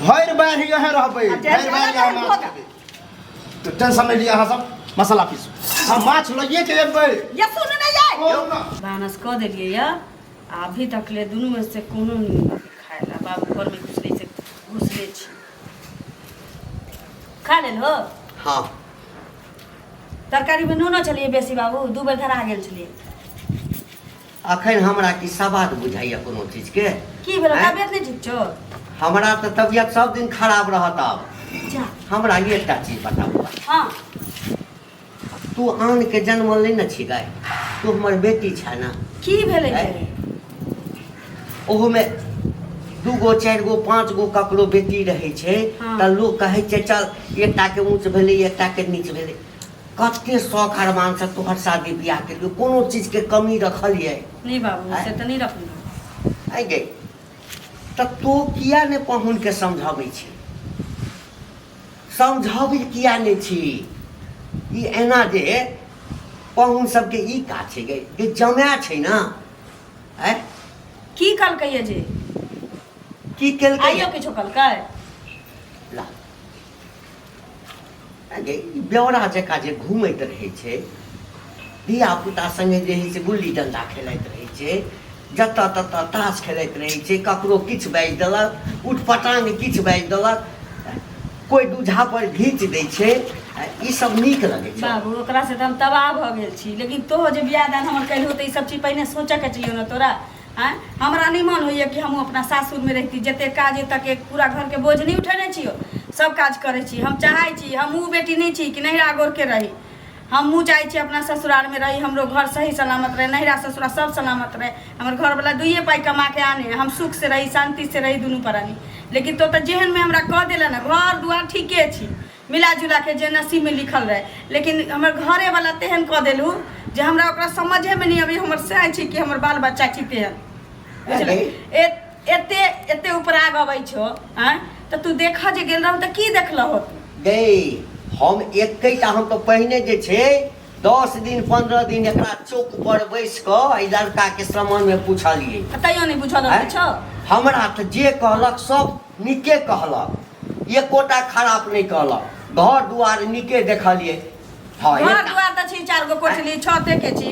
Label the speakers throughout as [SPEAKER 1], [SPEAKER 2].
[SPEAKER 1] भरि बाढ़ि अहाँ रहबै,
[SPEAKER 2] आ जाए
[SPEAKER 1] भरि बाढ़ि अहाँ
[SPEAKER 2] जाए
[SPEAKER 1] माछ खेबै। तऽ टेंशन नहि लिअ अहाँ सब, मसाला पीसू, हम माछ लइए के एबै।
[SPEAKER 2] ये सुन नहि जाय।
[SPEAKER 1] कोन?
[SPEAKER 3] भानस कऽ देलियै यऽ आ अभी तक ले दुनू में से कोनो नहीं खाए ला। बाबू घरमे घुसले से घुसले छी, खा लेल हो?
[SPEAKER 4] हाँ।
[SPEAKER 3] तरकारी में नूनो छलियै बेसी बाबू, दू बेर धरा गेल छलियै।
[SPEAKER 4] अखन हमरा की सवाद बुझाइया कोनो चीजके?
[SPEAKER 3] की भेल?
[SPEAKER 4] आँय?
[SPEAKER 3] तबियत नहि ठीक छौ?
[SPEAKER 4] हमरा तऽ तबियत सब दिन खराब रहत आब।
[SPEAKER 3] जा।
[SPEAKER 4] हमरा एकटा चीज बताबू।
[SPEAKER 3] हाँ।
[SPEAKER 4] तू आन के जन्मल नहि ने छी गाय, तू हमर बेटी छै ने।
[SPEAKER 3] की भेलै?
[SPEAKER 4] आँय? ओहोमे दू गो, चारि गो, पाँच गो ककरो बेटी रहै छै।
[SPEAKER 3] हाँ।
[SPEAKER 4] तऽ लोक कहै छै चल एकटाके ऊँच भेलै, एकटाके नीच भेलै। कते शौक अरमानसँ तोहर शादी बियाह केलियौ, कोनो चीजके कमी रखलियै?
[SPEAKER 3] नहीं बाबू।
[SPEAKER 4] आँय?
[SPEAKER 3] से तऽ नहीं रखलहुँ।
[SPEAKER 4] आइ गे, तऽ तू किया नहि पाहुनके समझाबै छी? समझाबै किया नहि छी? ई एना जे पाहुन सबके ई काज छै गे, जे जमाए छै ने, आँय?
[SPEAKER 3] की कहलकै ये जे?
[SPEAKER 4] की केलकै?
[SPEAKER 3] आइयो किछो कहलकै?
[SPEAKER 4] ला गे, ई बेवड़ा जकाँ जे घूमैत रहै छै, धिया पुता सङ्गे जे हइ से गुल्ली डंडा खेलाइत रहै छै, जतऽ ततऽ ताश खेलाइत रहै छै, ककरो किछु बाजि देलक, उटपटांग किछु बाजि देलक, कोइ दू झापर घीच दै छै, ई सब नीक लगै छै?
[SPEAKER 3] बाबू, ओकरा से तऽ हम तबाह भऽ गेल छी, लेकिन तो जे बियाह दान हमर कयलहो तऽ ई सब चीज पहिने सोचऽके चाहिए ने तोरा। आँय, हमरा नहि मन होइए कि हमहूँ अपना सासुरमे रहिती। जतेक काज अइ तक पूरा घरके बोझ नहि उठेने छियौ, सब काज करै छी। हम चाहै छी, हम ओ बेटी नहि छी कि नैहरा गोरके रही। हमहूँ चाहै छी अपना ससुरालमे रही, हमरो घर सही सलामत रहै, नैहरा ससुरा सब सलामत रहै, हमर घरवला दुइए पाइ कमाके आने, हम सुखसँ रही, शान्तिसँ रही दुनू प्राणी। लेकिन तो तऽ जेहनमे हमरा कऽ देलऽ ने, घर दुआर ठीके छी, मिला जुला के जे नसीबमे लिखल रहै, लेकिन हमर घरेवला तेहन कऽ देलहुँ जे हमरा ओकरा समझेमे नहि अबै हमर सएह छी कि हमर बाल बच्चा छी तेहन, बुझलियै? एते एते उपराग अबै छौ, आँय? तऽ तू देखऽ जे गेल रहू तऽ की देखलहो तू?
[SPEAKER 4] गै, हम एक्केटा, हम तऽ पहिने जे छै 10 दिन 15 दिन एकरा चौक पर बैस कऽ एहि लड़काके सम्बन्धमे पुछलियै।
[SPEAKER 3] आ तैयो नहि बुझल अबै
[SPEAKER 4] आँय?
[SPEAKER 3] छौ?
[SPEAKER 4] हमरा तऽ जे कहलक सब नीके कहलक, एकोटा खराप नहि कहलक। घर दुआर नीके देखलियै। हँ।
[SPEAKER 3] घर
[SPEAKER 4] एकटा
[SPEAKER 3] दुआर तऽ छी, चारि गो कोठली छते के छी,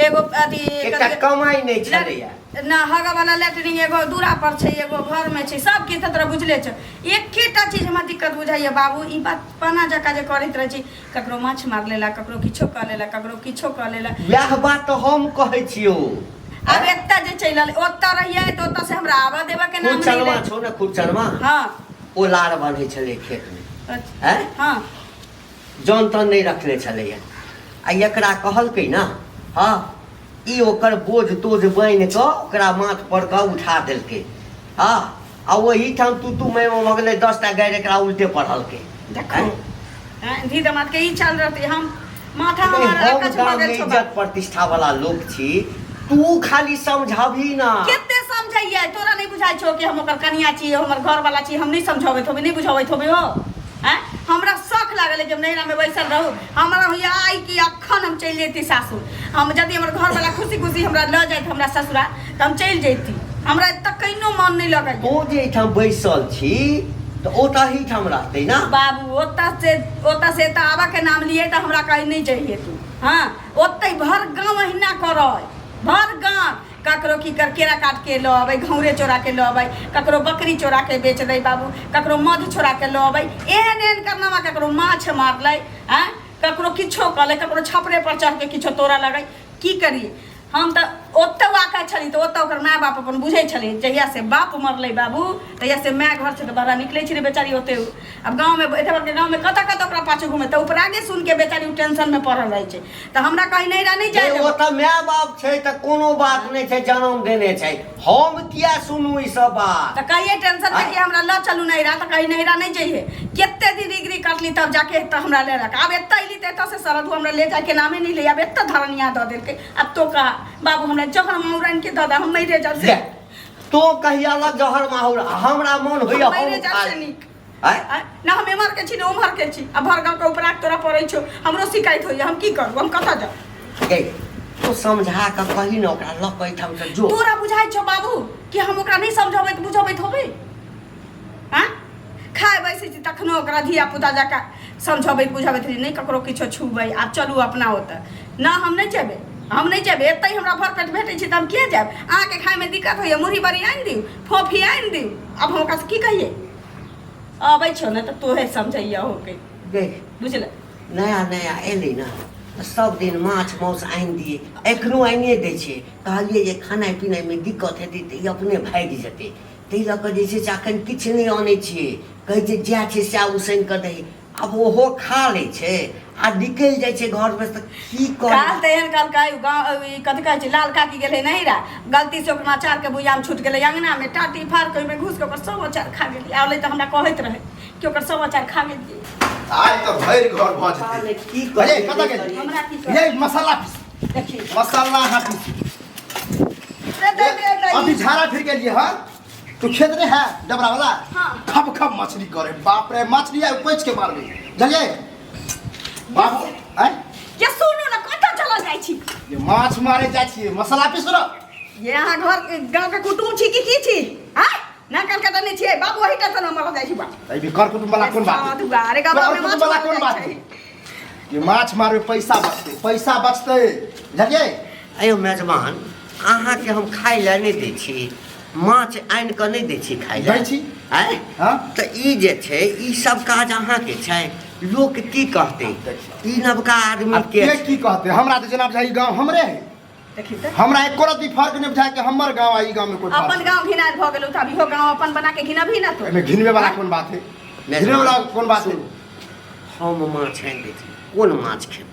[SPEAKER 3] एगो अथी
[SPEAKER 4] एकटा कमाइ नहि छलैया।
[SPEAKER 3] ना हगऽ वाला लैटरिन एगो दूरा पर छै, एगो घर में छै। सब किछु तऽ तोरा बुझले छौ। एकेटा चीज हमरा दिक्कत बुझाइए बाबू, ई बात पाना जकाँ जे करैत रहै छी, ककरो माछ मारि लेला, ककरो किछो कऽ लेला, ककरो किछो कऽ लेला।
[SPEAKER 4] वएह बात तऽ हम कहै छियौ।
[SPEAKER 3] आब एतऽ जे चलि एलै, ओतऽ रहियै तऽ ओतऽ से हमरा आबऽ देबऽ के नाम नहि
[SPEAKER 4] खुरचनमा
[SPEAKER 3] लै।
[SPEAKER 4] छौ ने खुरचनमा?
[SPEAKER 3] हाँ।
[SPEAKER 4] ओ लार बान्है छलै खेतमे।
[SPEAKER 3] अच्छा।
[SPEAKER 4] आँय?
[SPEAKER 3] हाँ।
[SPEAKER 4] जन तन नहि रखने छलैया आ एकरा कहलकै ने, हँ, ई ओकर बोझ तोझ बान्हि कऽ ओकरा माथ पर कऽ उठा देलकै। हँ, आ ओहिठाम तू तू मैं भऽ गेलै, 10टा गारि एकरा उल्टे पढ़लकै।
[SPEAKER 3] देखो, आँय, धी दमाद के ई चाल रहतै, हम माथा
[SPEAKER 4] नहीं,
[SPEAKER 3] हमर
[SPEAKER 4] हम
[SPEAKER 3] अकछ भऽ
[SPEAKER 4] गाममे
[SPEAKER 3] गेल छौ।
[SPEAKER 4] इज्जत प्रतिष्ठा वाला लोक छी, तू खाली समझबही ना।
[SPEAKER 3] कते समझैयै? तोरा नहि बुझाइ छौ कि हम ओकर कनिया छी, हमर घरवाला छी? हम नहि समझबैत होबै, नहि बुझबैत होबै हो? आँय, हमरा शौक लागल है कि हम नैहरामे बैसल रहू। हमरा होइए आइ कि अखन हम चलि जैती सासुर। हम यदि हमर घरवाला खुशी खुशी हमरा लऽ जाइत हमरा ससुराल तऽ हम चलि जैती। हमरा एतऽ कहिनो मन नहि लगैए।
[SPEAKER 4] तू जे एहिठाम बैसल छी तऽ ओ तऽ एहिठाम रहतै ना।
[SPEAKER 3] बाबू, ओतऽ से एतऽ आबऽके नाम लिए तऽ हमरा कहीं नहि जइहे तू। हँ, ओतै भर गाँव अहिना करै, भर गाँव ककरो की कर केरा काट के लऽ अबै, घौरे चोरा के लऽ अबै, ककरो बकरी चोरा के बेच दै बाबू, ककरो मध चोरा के लऽ अबै, एहन एहन करनामा, ककरो माछ मारलै, आँय, ककरो किछो कऽ लै, ककरो छपरे पर चढ़ के किछो तोड़ऽ लगै। की करियै हम? तऽ ओतऽ आके छली तऽ ओतऽ ओकर माय बाप अपन बुझै छलै। जहिया से बाप मरलै बाबू, तहिया से माय घर से तऽ बड़ा निकलै छलै बेचारी ओते। आब गाँवमे, एते बड़के गाँवमे कतऽ कतऽ ओकरा पाछू घुमे? तऽ उपरागे सुन के बेचारी ओ टेंशनमे पड़ल रहै छै। तऽ हमरा कहीं नैहरा नहि जाय
[SPEAKER 4] ए,
[SPEAKER 3] देबो।
[SPEAKER 4] ओ तऽ माय बाप छै तऽ कोनो बात नहि छै, जन्म देने छै। हम किया सुनू ई सब बात?
[SPEAKER 3] तऽ कहिए टेंशन में
[SPEAKER 4] आँय?
[SPEAKER 3] कि हमरा लऽ चलू नैहरा, तऽ कहीं नैहरा नहि जइहे। कते दिन डिग्री कटली तब जाके एतऽ हमरा लेलक। आब एतऽ अयली तऽ एतऽ से सरद हमरा ले जायके नामे नहि ले। आब एतऽ धरनिया दऽ देलकै। आब तो कहा बाबू, हमरा जहर माहुर आनि के दऽ दे, हम मरिए जाब से।
[SPEAKER 4] ले, तो कहिया लग जहर माहुर? हमरा मन होइया
[SPEAKER 3] हम
[SPEAKER 4] हम
[SPEAKER 3] मरिए जाब
[SPEAKER 4] खा
[SPEAKER 3] से
[SPEAKER 4] ली।
[SPEAKER 3] नीक।
[SPEAKER 4] आँय?
[SPEAKER 3] आँय? ना हम एम्हर के छी ना ओम्हर के छी, आ भर गाँव के उपराग तोरा पड़ै छौ, हमरो शिकायत होइया। हम की करू? हम कतऽ जाउ?
[SPEAKER 4] गै, तू समझा कऽ कही ने ओकरा लऽ कऽ एहिठाम से जो।
[SPEAKER 3] तोरा बुझाइ छौ बाबू कि हम ओकरा नहि समझबैत बुझबैत होबै? आँय, बैसै छी तखनो ओकरा धिया पुता जकाँ समझबैत बुझबैत रही, नहि ककरो किछो छुबै, आब चलू अपना ओतऽ। ना, हम नहि जेबै, हम नहि जेबै। एतहि हमरा भर पेट भेटै छै तऽ हम किए जायब? अहाँके खायमे दिक्कत होइए, मुरही बड़ी आनि दिउ, फोफी आनि दिउ। आब हम ओकरासँ की कहियै? अबै छौ ने तऽ तोहे समझैया होके।
[SPEAKER 4] देख,
[SPEAKER 3] बुझल?
[SPEAKER 4] नया नया एलै ने तऽ सब दिन माछ मांस आनि दियै, एखनो आनिए दै छियै। कहलियै जे खेनाइ पिनाइमे दिक्कत हेतै तऽ ई अपने भागि जेतै, ताहि लऽ कऽ जे छै से एखन किछु नहि अनै छियै। कहै छै जएह छै सएह उसनि कऽ दही। आब ओहो खा लै छै आ निकलि जाइ छै घरमे, तऽ की
[SPEAKER 3] काल
[SPEAKER 4] करू?
[SPEAKER 3] तऽ एहन कहलकै गाँव, ई कथी कहै छै, लाल काकी गेलै नैहरा, गलती से ओकर अचारके बुआम छूटि गेलै अङ्गनामे, टाटी फाड़ कऽ ओहिमे घुसि कऽ ओकर सब अचार खा गेली। आबै तऽ हमरा कहैत रहै कि ओकर सब अचार खा गेलियै।
[SPEAKER 1] आइ तऽ भरि घर भऽ जेतै।
[SPEAKER 4] की
[SPEAKER 1] अरे
[SPEAKER 4] करियै?
[SPEAKER 1] कतऽ गेली?
[SPEAKER 3] हमरा की
[SPEAKER 1] ये मसाला पीस।
[SPEAKER 3] देखी।
[SPEAKER 1] मसाला अहाँ पीस।
[SPEAKER 3] दे दे दे दे।
[SPEAKER 1] अभी झाड़ा फिर गेलियै हँ। तू खेत नहीं है डबरा वाला?
[SPEAKER 3] हाँ।
[SPEAKER 1] खब खब मछली करे, बाप रे, मछली आइ उपछि के मारबे, बुझलियै बाबू? आइ
[SPEAKER 3] ये सुनू ने, कतऽ चलल जाइ छी?
[SPEAKER 1] ये माछ मारे जाइ छियै, मसाला पीस न।
[SPEAKER 3] ये अहाँ घर गाँव के कुटुम छी कि की छी? हाँ ना कलकत्ता नहीं छियै बाबू, ओही टेंशन हम मरल जाइ छी बाबू।
[SPEAKER 1] अभी कर कुटुम वाला कोन बात है?
[SPEAKER 3] दुआरे गाँव
[SPEAKER 1] कर
[SPEAKER 3] में माछ
[SPEAKER 1] कुटुम वाला
[SPEAKER 3] मारल
[SPEAKER 1] कोन
[SPEAKER 3] जाइ
[SPEAKER 1] बात
[SPEAKER 3] छै।
[SPEAKER 1] है? ये माछ मारबे, पैसा बचतै, पैसा बचतै, बुझलियै?
[SPEAKER 4] अयो मेजबान, अहाँके हम खाय लए नहि दै छी? माछ आनि कऽ नहि दै छी खाय लए?
[SPEAKER 1] दै छी।
[SPEAKER 4] आँय?
[SPEAKER 1] हाँ।
[SPEAKER 4] तऽ ई जे छै, ई सब काज अहाँके छै? लोक की कहतै? ई नवका आदमी
[SPEAKER 1] आब
[SPEAKER 4] के
[SPEAKER 1] के की कहतै? हमरा तऽ जेना बुझाइ ई गाँव हमरे है।
[SPEAKER 3] देखी तऽ।
[SPEAKER 1] हमरा एको रत्ती फर्क नहि बुझाइ कि हमर गाँव आ ई गाँव में कोई फर्क।
[SPEAKER 3] अपन गाँव घिनायल भऽ गेलौ तऽ आब इहो गाँव अपन बना के घिनबही ना तू?
[SPEAKER 1] एहिमे घिनबे वाला कोन बात है? घिनबे वाला कोन बात है?
[SPEAKER 4] हम माछ आनि दै छी, कोन माछ खेबै?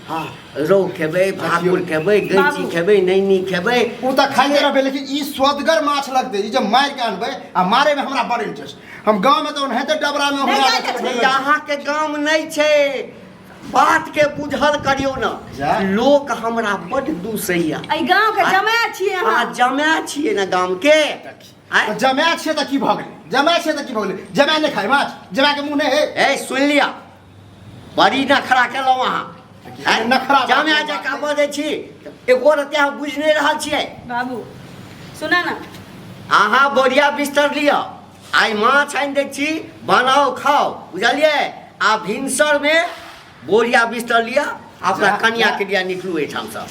[SPEAKER 4] हँ, रोहु खेबै, भाकुर खेबै, गैची
[SPEAKER 3] बाबू।
[SPEAKER 4] खेबै, नैनी खेबै?
[SPEAKER 1] ओ तऽ खाइते रहबै, लेकिन ई स्वदगर माछ लगतै ई जे मारि के अनबै। आ मारे में हमरा बड़ इंटरेस्ट। हम गाँव में तऽ ओनाहिते डबरा में
[SPEAKER 3] नहि जाइत अछि।
[SPEAKER 4] अहाँके गाम नहि छै, बात के बुझल करियौ ने।
[SPEAKER 1] जा।
[SPEAKER 4] लोक हमरा बड दूसैया।
[SPEAKER 3] एहि गाँव के जमाय छियै
[SPEAKER 4] अहाँ
[SPEAKER 3] अहाँ।
[SPEAKER 4] जमाए छियै ने गाम के? आँय?
[SPEAKER 1] जमाए छियै तऽ की भऽ गेलै? जमाए छियै तऽ की भऽ गेलै? जमाए नहि खाय माछ? जमाए के मुँह नहि है?
[SPEAKER 4] ए, सुनि लिअ, बड़ी नखरा केलहुँ अहाँ। आँय?
[SPEAKER 1] नखरा?
[SPEAKER 4] जमाए जकाँ बजै छी, एको रत्ती अहाँ बुझि नहि रहल छियै।
[SPEAKER 3] बाबू, सुना ना।
[SPEAKER 4] अहाँ बोरिया बिस्तर लिअ, आइ माछ आनि दै छी, बनाउ, खाउ, बुझलियै? आ भिनसरमे बोरिया बिस्तर लिअ, अपना
[SPEAKER 1] जा,
[SPEAKER 4] कनिया
[SPEAKER 1] जा।
[SPEAKER 4] के लिए निकलू एहिठामसँ,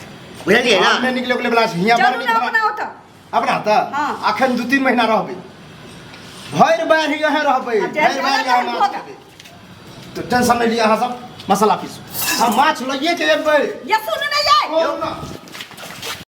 [SPEAKER 4] बुझलियै
[SPEAKER 1] हम
[SPEAKER 4] ने?
[SPEAKER 1] नहि निकले उकले वाला छी। हियाँ
[SPEAKER 3] चलू
[SPEAKER 1] बड़
[SPEAKER 3] ने
[SPEAKER 1] नीक
[SPEAKER 3] अपना ओतऽ।
[SPEAKER 1] अपना तऽ
[SPEAKER 3] हाँ।
[SPEAKER 1] अखन 2-3 महीना रहबै, भरि बाढ़ि यहाँ रहबै।
[SPEAKER 3] आ जाय
[SPEAKER 1] भरि बाढ़ि
[SPEAKER 3] जाय
[SPEAKER 1] यहाँ माछ
[SPEAKER 3] होगा।
[SPEAKER 1] खेबै। तो टेंशन नहीं लिअ अहाँ सब, मसाला पीसू, हम माछ लइए के एबै।
[SPEAKER 3] ये सुनू ने, जाय।
[SPEAKER 1] कहू ना।